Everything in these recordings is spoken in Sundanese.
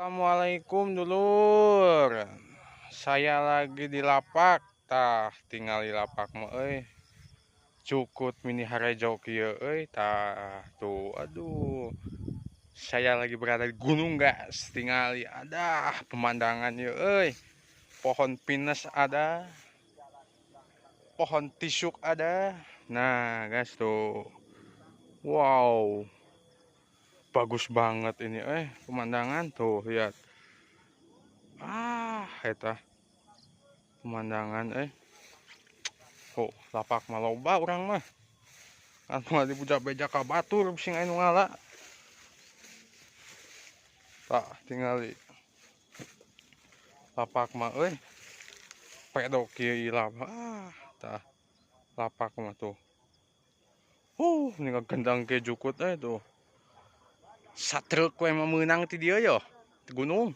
Assalamualaikum dulur. Saya lagi di lapak, tah tinggal di lapak mah euy. Cukut mini harejo kieu euy, tah tuh aduh. Saya lagi berada di gunung guys, tingali ada pemandangan ieu euy. Pohon pinus ada. Pohon tisuk ada. Nah, guys tuh. Wow. Bagus banget ini pemandangan tuh, lihat. Ah, eta pemandangan Oh, lapak mah loba urang mah. Kan moal dibuja-beja ka batur sing anu ngala. Tah, tingali. Lapak mah euy. Pedok kieu ilap. Ah, tah. Lapak mah tuh. Ini gendang ke jukut tuh. Satruk we mah meunang ti dieu yo, ti gunung.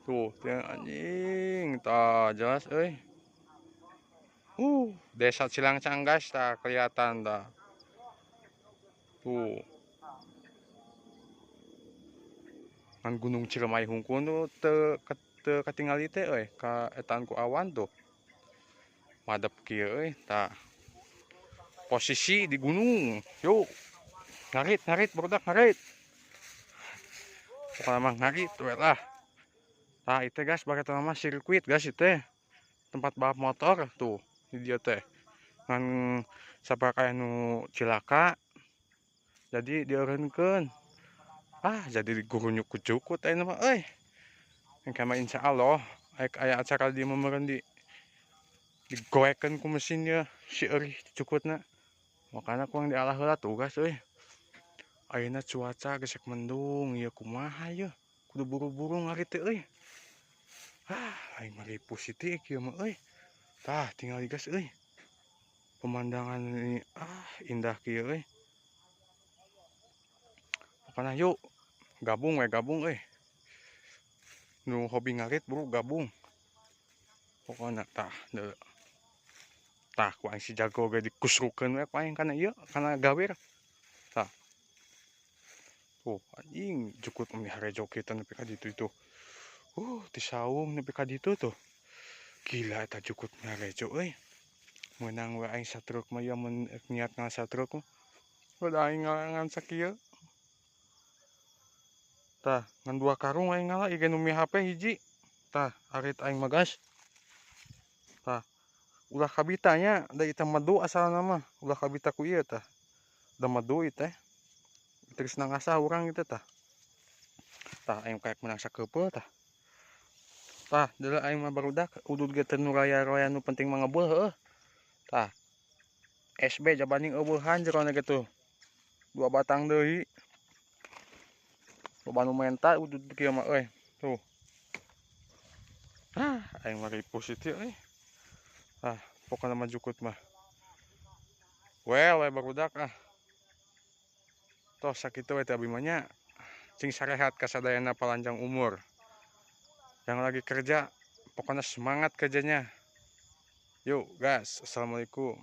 Tuh, anjing, tah jelas euy. Desa Cilangcang guys, tah kelihatan tah. Tuh. Ngan Gunung Ciremai hungkul tuh teu katingali teh euy, ka etan ku awan tuh. Madep kieu euy, tah. Posisi di gunung. Yuk. Ngarit, ngarit, barudak ngarit. Pokoknya mah ngarit we lah. Tah itu guys, bagai mah sirkuit guys itu. Tempat balap motor tuh di dia teh. Ngan sabaraha aya nu cilaka. Jadi dieureunkeun. Ah, jadi gurunyuk ku cukut ayeuna mah euy. Engke mah insyaallah aya acara di meureun di digoekeun ku mesin ye si eurih cukutna. Makana ku dialah heula tuh guys euy. Ayeuna cuaca gesek mendung ieu kumaha yeuh. Kudu buru-buru ngarit teh euy. Ah, aing mah ripuh siti kieu mah euy. Tah tingali guys euy. Pemandangan ini indah kieu euy. Pokona yuk gabung we gabung euy. Nu hobi ngarit buru gabung. Pokona tah deuleu. Tah ku aing si jago ge dikusrukeun we ku aing kana ieu kana gawir. Tah. Oh, anjing jukut meni harejo kieu nepi ka ditu itu. Ti saung nepi ka ditu tuh. Gila eta jukut meni harejo euy. Meunang we aing satruk mah ieu mun niat ngasatruk mah. Udah aing ngalangan sakieu. Tah, ngan 2 karung aing ngala ieu ge nu mi HP hiji. Tah, arit aing mah guys. Tah, ulah kabita nya da ieu teh medu asalna mah. Ulah kabita ku ieu tah. Da medu ieu teh. Terus nangasah urang gitu tah. Tah aing kayak menang sakeupeuh tah. Tah deuleu aing mah barudak udud ge teu nu raya-raya nu penting mah ngebul heueuh. Tah. SB jabaning eueuhan jerona ge tuh. 2 batang deui. Loba nu menta udud kieu mah euy. Tuh. Ah, aing mah ripuh situ euy. Ah, pokona mah jukut mah. Well, we barudak ah. Toh sakitu we teh abi mah nya. Cing sarehat kasadayana palanjang umur. Yang lagi kerja pokoknya semangat kerjanya. Yuk gas, assalamualaikum.